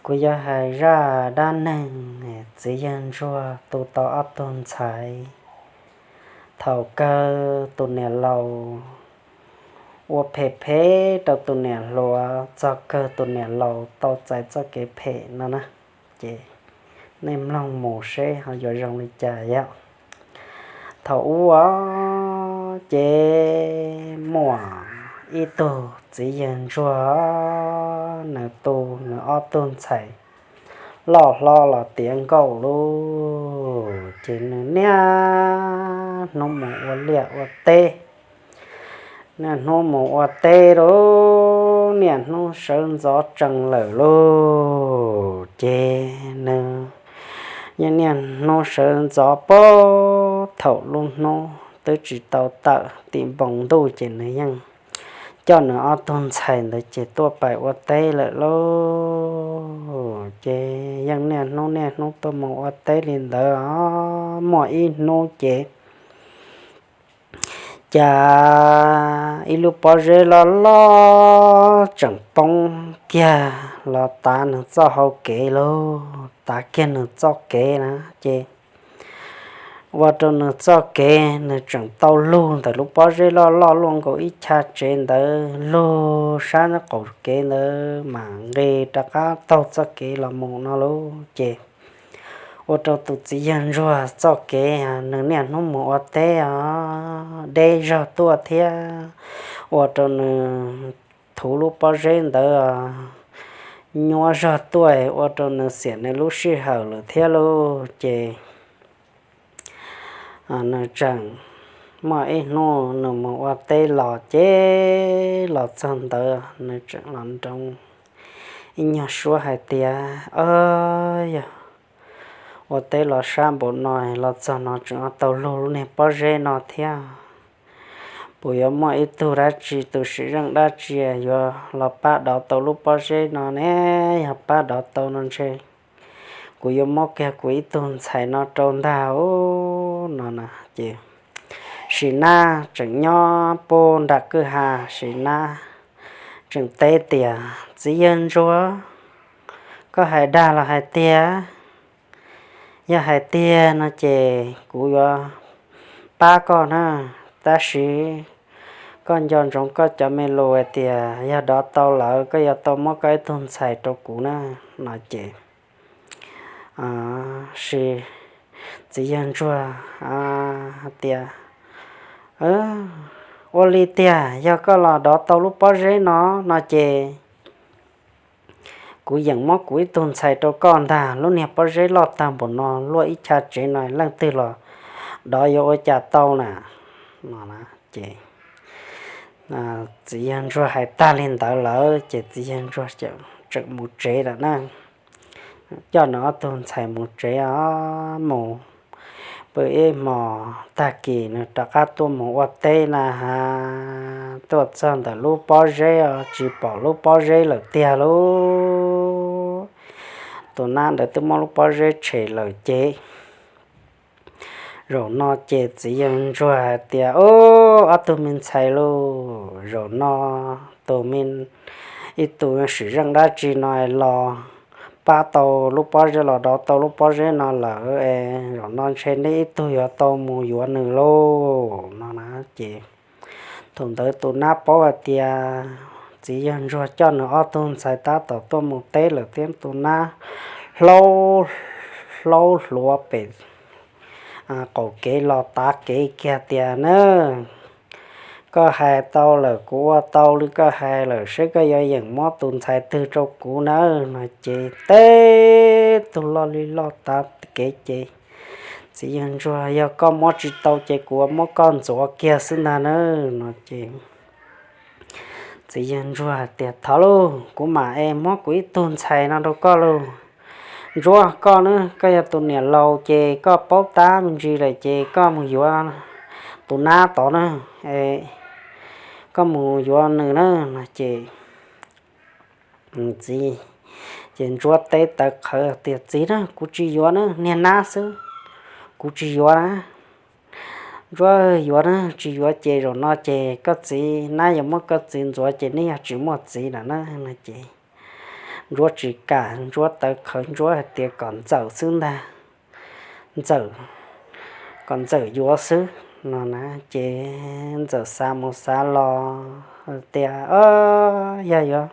Kuv yuav hais zaj dab neeg txiv yawg ntsuag tu tau ob tug ntxhais. Thaum kawg tus niam laus ua phem phem rau tus niam hluas, txog kawg tus niam laus tau txais txoj kev phem no na. Ces nej mloog mus seb ho yuav zoo li cas yom. Thaum ub ces muaj ib tug txiv yawg ntsuag, nws tu nws ob tug ntxhais loj hlob los tiav nkauj lauj, ces nws niaj hnub mus ua liaj ua teb, niaj hnub mus ua teb lauj, niaj hnub sawv ntxov tsees lawm lauj, ces nws yeej niaj hnub sawv ntxov pab thaum lub hnub twb tsis tau tawm tim npoo ntuj ces nws yeej coj nws ob tug ntxhais ntawd ces tuaj pais ua teb lawm lauj. Ces yeej niaj hnub niaj hnub tuaj mus ua teb li ntawd os. Muaj ib hnub ces cas ib lub pob zeb loj loj tseem poob kiag los tav nws txoj hau kev lauj, tav kiag nws txoj kev na. Ces ua rau nws txoj kev nws tseem tau lug ntawm lub pob zeb loj loj luaj nkaus ib chav tsev ntawd, lug sab qaum kev ntawd mas nqis rov qab taug txoj kev los mus no lauj. Ces ua rau tus txiv yawg ntsuag txoj kev nws niaj hnub mus ua teb os, deb zog tuaj thiab, ua rau nws thuv lub pob zeb ntawd nyuaj zog tuaj, ua rau nws xiam nws lub sij hawm lawm thiab lauj. Ces nws tseem muaj ib hnub nws mus ua teb los ces los txog ntawd nws tseem los nroo ib nyuag suab hais tias, Yog ua teb los sab npaum no los txog no tseem tau lug lub niag pob zeb no thiab. Puas yuav muaj ib tug dab tsi tus sim zeej dab tsi yuav los pab dov tau lub pob zeb no ne? Yog pab dov tau no ntshe kuv yuav muab kiag kuv ib tug ntxhais no rau ntag os no na. Ces Sim Nab tseem nyob puag nram kwj ha, Sim Nab tseem teb tias, Txiv yawg ntsuag, koj hais dag los hais tiag? Yog hais tiag no ces kuv yuav pab koj na, tab sis koj nco ntsoov koj cov me lus hais tias yog dov tau lawm koj yuav tau muab koj ib tug ntxhais rau kuv na no ces Sim, txiv yawg ntsuag tias, Ua li tiag, yog koj los dov tau lub pob zeb no no ces kuv yeem muab kuv ib tug ntxhais rau koj ntag. Lub niag pob zeb loj tag npaum no luaj ib chav tsev no leej twg los dov yuav ua cas tau na no. Ces txiv yawg ntsuag hais tag li ntawd lawm ces txiv yawg ntsuag tseem mus tsev lawm na. Coj nws ob tug ntxhais mus tsev os, mus pw ib hmos tag kis nws rov qab tuaj mus ua teb na has, tuaj txog ntawm lub pob zeb os tsis pom lub pob zeb lawm tiag lauj. Tus nab ntawd twb muab lub pob zeb tshem lawm ces zaum no ces txiv yawg ntsuag hais tias, Ub, ob tug me ntxhais lauj, zaum no tus me, ib tug sim zeej dab tsi no los pab tau lub pob zeb, los dov tau lub pob zeb no lawm es zaum no ntshe neb ib tug yuav tau mus yuav nws lauj no na. Ces thaum ntawd tus nab paub hais tias txiv yawg ntsuag coj nws ob tug ntxhais tab tom tuaj mus teb lawm thiab tus nab hlaub hlaub hluav pem qaum kev los tav kev kiag tias, Na, koj hais tau lawm, kuv ua tau li koj hais lawm, seb koj yuav yeem muab tus ntxhais twg rau kuv na no ces teb tug loj li loj tav kev ces txiv yawg ntsuag, Yog koj muab tsis tau ces kuv muab koj ntxuav kiag xwb ntag na no ces txiv yawg ntsuag hais tias, Thov lauj, kuv mam es muab kuv ib tug ntxhais no rau koj lauj. Ntsuag, koj na, koj yog tus niam laus ces koj paub tab me ntsis lawm ces koj mus yuav tus nab tod na, koj mus yuav nws na no ces txiv, ces Ntsuag teb tawv qhawv tias, Txiv na, kuv tsis yuav na, niag nab xwb, kuv tsis yuav na. Ntsuag, Yuav na, tsis yuav ces zaum no ces koj txiv, nab yuav muab koj txiv ntxuav ces neb yog tsis muaj txiv lawm na no ces Ntsuab tsis kam, Ntsuab tawv qhawv, Ntsuab hais tias kom Ntxawm xwb ntag, Ntxawm, kom Ntxawm yuav xwb no na. Ces Ntxawm xav mus xav los tias, yog yuav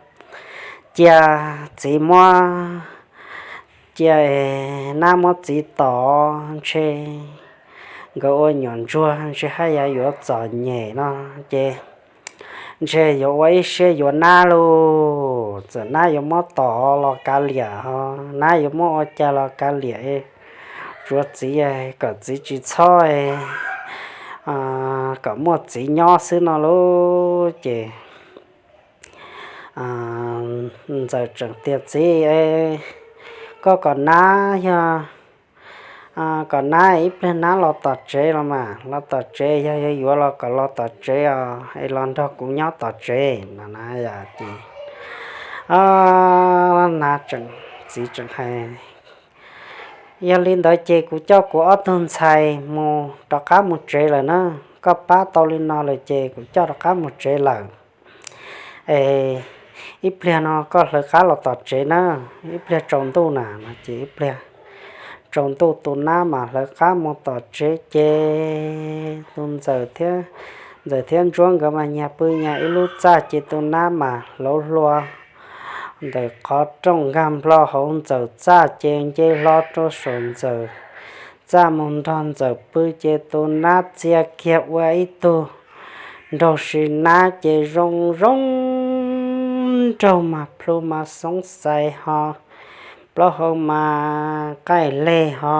cia txiv muab, cia nab muab txiv tom ntshe nkawd ua nyuam ntsuag ntshe haj yam yuav txom nyem no, ces ntshe yuav ua ib siab yuav nab lauj. Txawm nab yuav muab tom los kav liam, nab yuav muab ua cas los kav liam, tsuav txiv, kom txiv tsis txhob, kom muaj txiv nyob xwb no lauj. Ces Ntxawm tseem tias, txiv, koj kom nab yog, kom nab ib pliag nab los tom tsev los mas, los tom tsev, yog yuav yuav los kom los tom tsev os, es los nrog kuv nyob tom tsev no na. Ces nab tseem, txiv tseem hais, yog li ntawd ces kuv coj kuv ob tug ntxhais mus rov qab mus tsev lawm na. Koj pab tau li no lawm ces kuv coj rov qab mus tsev lawm. Es ib pliag no koj hlawv qab los tom tsev na, ib pliag tsaus ntuj na no. Ces ib pliag tsaus ntuj tus nab mas hlawv qab mus tom tsev, ces tus Ntxawm thiab, Ntxawm thiab Ntsuab nkawd mas nyias pw nyias ib lub txaj, ces tus nab mas hlauv hlua ntawm qhov rooj nkag nplo hauv Ntxawm txaj, ces nce hlo rau saum Ntxawm txaj mus nrog Ntxawm pw, ces tus nab txia kiag ua ib tug nraug sim nab, ces zoo zoo nraug mas plhu mas xoob xais ho, plaub hau mas qaij leg ho,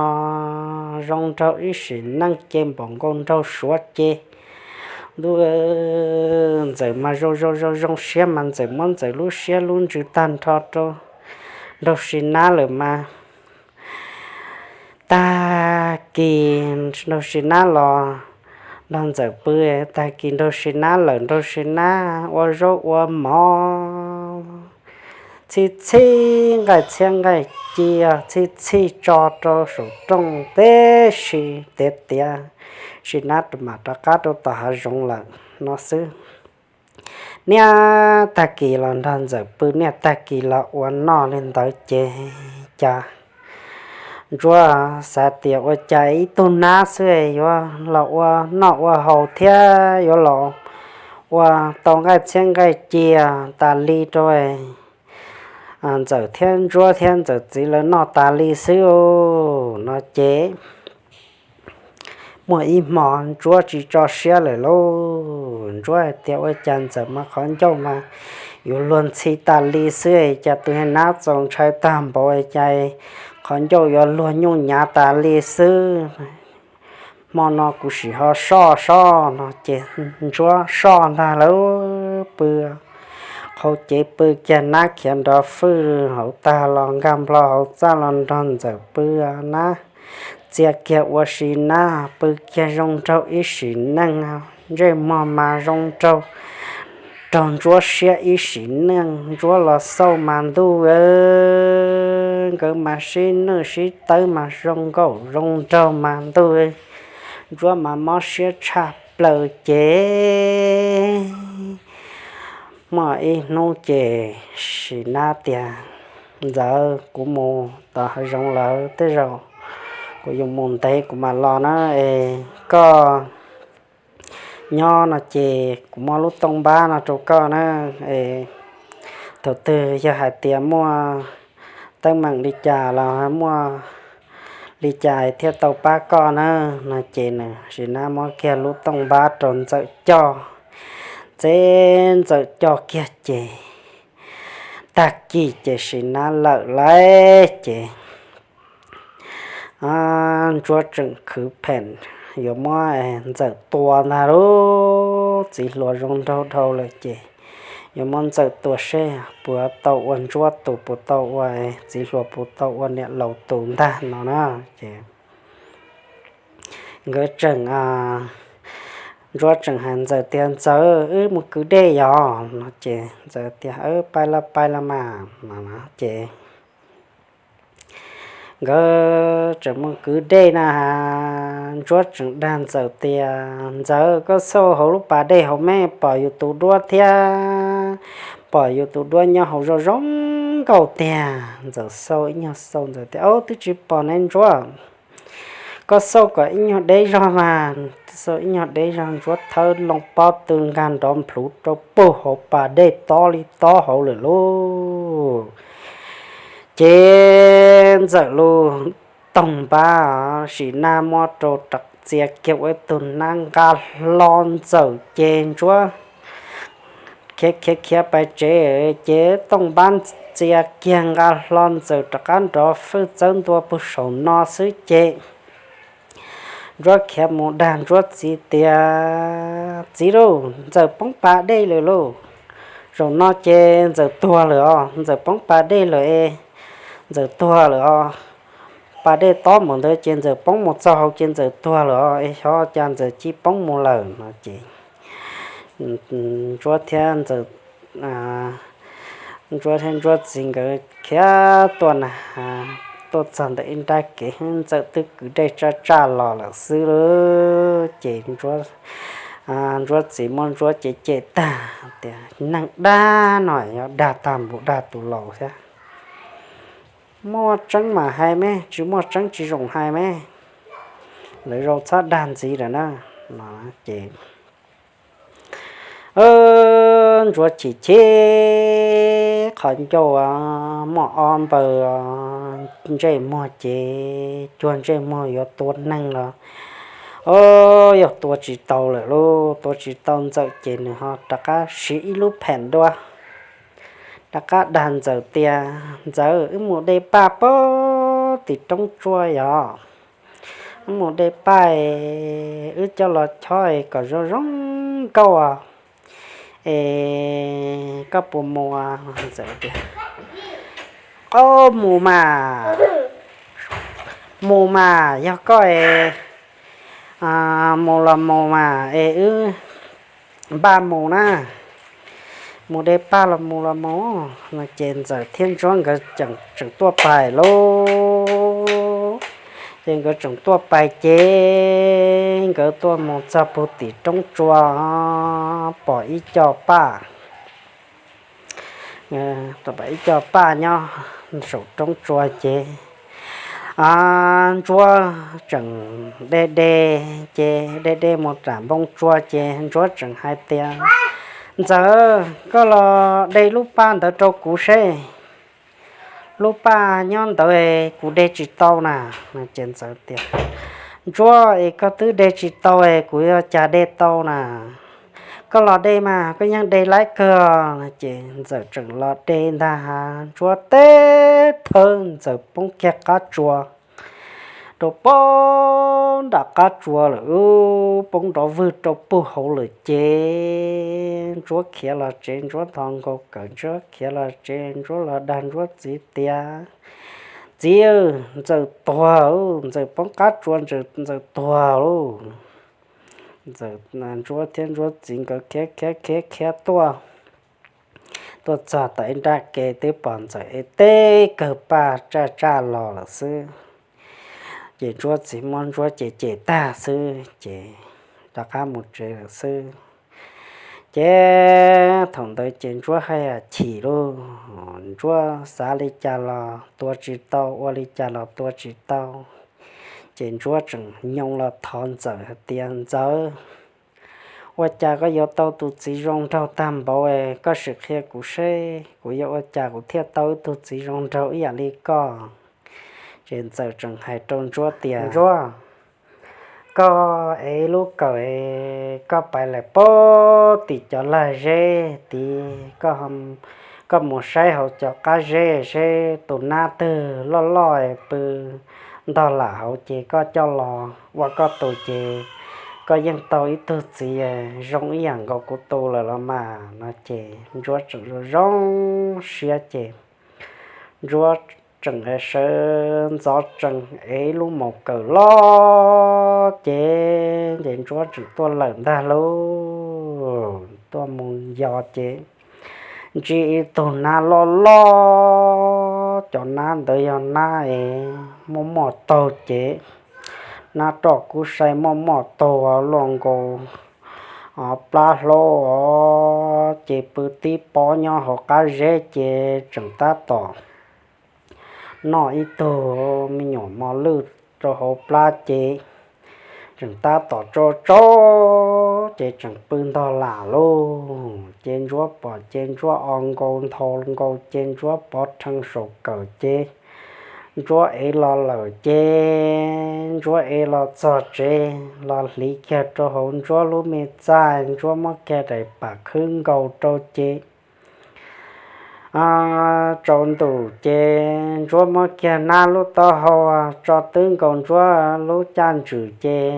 zoo nraug ib sim neej, ces npaum nkaus nraug suav ces. Ntuj, Ntxawm mas zoo zoo zoo zoo siab mas Ntxawm muab Ntxawm lub siab lub ntsws tag nrho rau nraug sim nab lawm mas. Tag kis nraug sim nab los nrog Ntxawm pw, tag kis nraug sim nab lawm, nraug sim nab ua zaub ua mov, txhij txhij nqaij txhiab nqaij ci, txhij txhij tso rau saum rooj tib si tiav tiav, sim nab mam rov qab rau tom hav zoov lawm no xwb. Niaj tag kis los nrog Ntxawm pw, niaj tag kis los ua noj li ntawd ces cas Ntsuab xav tias ua cas ib tug nab xwb yuav los ua noj ua haus thiab yuav los ua tau nqaij txhiab nqaij ci tas li rau Ntxawm thiab Ntsuab thiab Ntxawm txiv lawv noj tas li xwb no ces muaj ib hmo Ntsuab tsis tso siab lawm lauj. Ntsuab hais tias ua cas Ntxawm mas qhov ncauj mas yuav luag ntxhi tas li xwb, cas tus nab txaus ntshai tag npaum cas qhov ncauj yuav luag nyuj nyav tas li xwb. Hmo no kuv sim ho soj soj no ces Ntsuab soj ntag lauj. Pw qhau cev pw kiag, nab khiav nrov fwj hauv tag los nkag nplo hauv txaj los nrog Ntxawm pw. Nab txia kiag ua si, nab pw kiag zoo nraug ib sim neej, ntsej muag mas zoo nraug, raug Ntsuab siab ib sim neej. Ntsuab los xauj mas ntuj, nkawd mas sib nwj sib tawb mas zoo nkauj zoo nraug mas ntuj, Ntsuab mas mob siab tshaj plaws ces muaj ib hnub ces sim nab tias, Ntxawm, kuv mus tom hav zoov lawm, tej zaum kuv yuav mus ntev kuv mam los na, es koj nyob no ces kuv muab lub tooj npab no rau koj na. Es thaum twg yog hais tias muaj teeb meem li cas los muaj li cas thiaj tau pab koj na no ces nws sim nab muab kiag lub tooj npab rau Ntxawm coj, txeb Ntxawm coj kiag ces tag kis ces sim nab lawm lawm ces Ntsuab tseem khwv phem yuav muab Ntxawm tua ntag lauj. Txiv hluas zoo nraug dhau lawm ces yuav muab Ntxawm tua seb puas tau ua Ntsuab tus, puas tau ua txiv hluas, puas tau ua niam laus tus ntag no na. Ces nkawd tseem, Ntsuab tseem hais Ntxawm tias, Ntxawm, wb mus kwv dej yos no ces Ntxawm tias, Pais los pais los mas no ces nkawd tseem mus kwv dej na. Ntsuab tseem dag Ntxawm tias, Ntxawm, koj xauj hauv lub pas dej hauv me pom yus tus duab thiab, pom yus tus duab nyob hauv zoo zoo nkauj tiag. Ntxawm xauj ib nyuag xauj, Ntxawm tias, Au, twb tsis pom ne Ntsuab, koj xauj kom ib nyuag deb zog mas. Xauj ib nyuag deb zog, Ntsuab thawb loo pob tw nkag nrov nplhuv rau puag hauv pas dej tob li tob hauv lawm lauj. Ces Ntxawm lub toog npab sim naj muab rau rov txia kiag ua ib tug nab nqa hlo Ntxawm ces Ntsuab khiav khiav khiav pais tsev, ces tooj npab txia kiag nqa hlo Ntxawm rov qab nrov fwj txawb ntua puag saum no xwb ces Ntsuab khiav mus dag Ntsuab txiv tias, Txiv lauj, Ntxawm poob pas dej lawm lauj. Zaum no ces Ntxawm tuag lawm os, Ntxawm poob pas dej lawm es, Ntxawm tuag lawm os. Pas dej tob npaum ntawd ces Ntxawm poob mus txog hauv ces Ntxawm tuag lawm os, es xyov cas Ntxawm cia li poob mus lawm no ces Ntsuab thiab Ntxawm, Ntsuab thiab Ntsuab txiv nkawd khiav tuaj na, tuaj txog ntawm ib nrab kev, Ntxawm twb kwv dej tsaj tsaj los lawm xwb lauj. Ces Ntsuab txiv muab Ntsuab cem cem tag tias, Neeg dag no yog dag tag npaum dag tus laus thiab. Muaj tseeb mas hais me, tsis muaj tseeb tsis zoo hais me. Lawv zoo txhob dag ntxiv lawm na. No ces Ntsuab chim chim qhov ncauj muaj ob npaws ntsej muag ces cuag ntsej muag yuav tua neeg los, o, yog tua tsis tau lawm lauj. Tua tsis tau Ntxawm ces nws ho rov qab siv ib lub phem dua, rov qab dag Ntxawm tias, Ntxawm, wb mus de paj pag tim roob tsua yog, wb mus de paj, wb coj los chob kom zoo zoo nkauj es koj puas mus? Ntxawm tias, Au, mus mas, mus mas, yog koj es mus los mus mas es wb npaj mus na, mus de paj los mus los mus no ces Ntxawm thiab Ntsuab nkawd tseem tuaj pais lauj. Ces nkawd tseem tuaj pais ces nkawd tuaj mus txog puag tim roob tsua, pom ib co paj, pom ib co paj nyob saum roob tsua ces Ntsuab tseem de de, ces de de mus nram npoo tsua ces Ntsuab tseem hais tias, Ntxawm, koj los de lub paj ntawd rau kuv seb, lub paj nyob ntawd kuv de tsis tau na. Ces Ntxawm tias, Ntsuab, es koj twb de tsis tau es kuv yuav cas de tau na? Koj los de mas, koj yeej de laib kawg. Ces Ntxawm tseem los de ntag, Ntsuab teb thawb Ntxawm poob kiag qab tsua rau poob nram qab tsua lawm, poob nrov vwg rau puag hauv lawm ces Ntsuab khiav los tsev, Ntsuab nthos nkaus kawm, Ntsuab khiav los tsev, Ntsuab los dag Ntsuab txiv tias, Txiv, Ntxawm tuag, Ntxawm poob qab tsua, Ntxawm tuag lauj. Ntxawm, Ntsuab thiab Ntsuab txiv nkawd khiav khiav khiav khiav tuaj, tuaj txog tom ib nrab ke twb pom Ntxawm ev teb kawg paj tsaj tsaj los lawm xwb. Ces Ntsuab txiv muab Ntsuab cem cem tag xwb ces rov qab mus tsev lawm xwb. Ces thaum ntawd ces Ntsuab haj yam chim lauj, Ntsuab xav li cas los tua tsis tau, ua li cas los tua tsis tau. Ces Ntsuab tseem nyoo los thov Ntxawm hais tias, Ntxawm, ua cas koj yuav tau tus txiv zoo nraug tag npaum, koj sim qhia kuv seb kuv yuav ua cas kuv thiaj tau ib tug txiv zoo nraug ib yam li koj? Ces Ntxawm tseem hais rau Ntsuab tias, Ntsuab, koj ev lub kawm, koj pais lawm puag tim cov lag zeb tid, koj mus saib hauv cov qab zeb seb tus nab twg loj loj pw ntog lam hauv ces koj coj los ua koj tus ces koj yeej tau ib tug txiv zoo ib yam nkaus kuv tus lawm los mas. No ces Ntsuab tseem zoo zoo siab ces Ntsuab tseem sawv ntxov tsees ev lub maus kawm loj ces, ces Ntsuab tseem tuaj lawm ntag lauj. Tuaj mus yos ces ntsib ib tug nab loj loj, cov nab ntawd yog nab es muaj muaj taug ces nab roj kub sai muaj muaj taug luaj nkaus plab hlaub os, ces pw tib pob nyob hauv qab zeb ces tseem tab tom noj ib tug me nyuam mos lwj rau hauv plab ces tseem tab tom tsau tsau, ces tseem pw ntog lam lauj. Ces ntsuab pom ces ntsuab o nkaus nthau nkaus ces ntsuab pov rhees saum kawm ces ntsuab ev los lawm ces ntsuab ev los txog tsev los hliv kiag rau hauv ntsuab lub me txaj, ntsuab muab kiag daim pam khwb nkaus rau ces tsaus ntuj ces ntsuab muab kiag nab lub taub hau tso twb nkaus ntsuab lub caj ntswm ces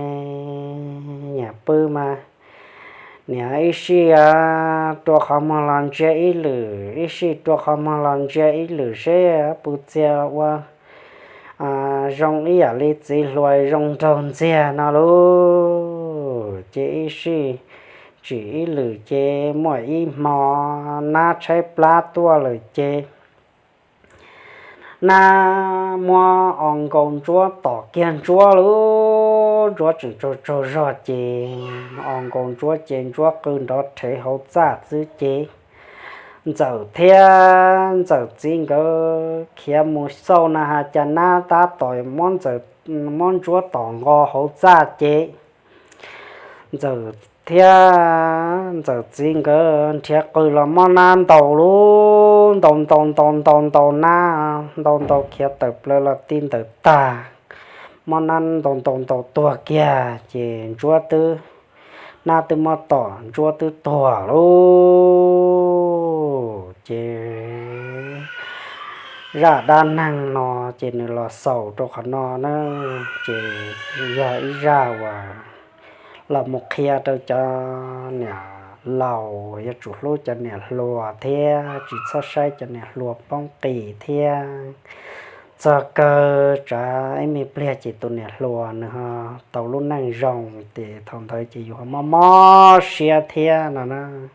niam pw mas niam ib sij rua qhov muag los ntsia ib lwm, ib sij rua qhov muag los ntsia ib lwm seb puas txia ua zoo ib yam li txiv hluas zoo nraug ntxiag no lauj. Ces ib sij tsim ib lwm ces muaj ib hmo nab tshaib plab tuaj lawm ces nab muab o nkaus ntsuab tom kiag ntsuab lauj. Ntsuab tseem tsaug tsaug zog ces o nkaus ntsuab ces ntsuab qw nrov rhev hauv txaj xwb ces ntxawm thiab ntxawm txiv nkawd khiav mus xauj na has cas nab tab tom muab ntxawm, muab ntsuab tom nqos hauv txaj ces ntxawm thiab ntxawm txiv nkawd nrhiav qws los muab nab ntaus lauj, ntaus ntaus ntaus ntaus ntaus nab, ntaus ntaus khiav tawm plaws los ti ntawm tag, muab nab ntaus ntaus ntaus tuag kiag ces ntsuab twb, nab twb muab tom ntsuab twb tuag lauj. Ces zaj dab neeg no ces nws los xaus rau qhov no na, ces yog ib zaj uas los mus qhia rau cov niam laus yuav tsum hlub cov niam hluas thiab tsis txhob saib cov niam hluas poob qis thiab. Txog kawg tsam ib me pliag ces tus niam hluas nws ho tau lub neej zoo ces thaum ntawd ces yus ho mob mob siab thiab no na.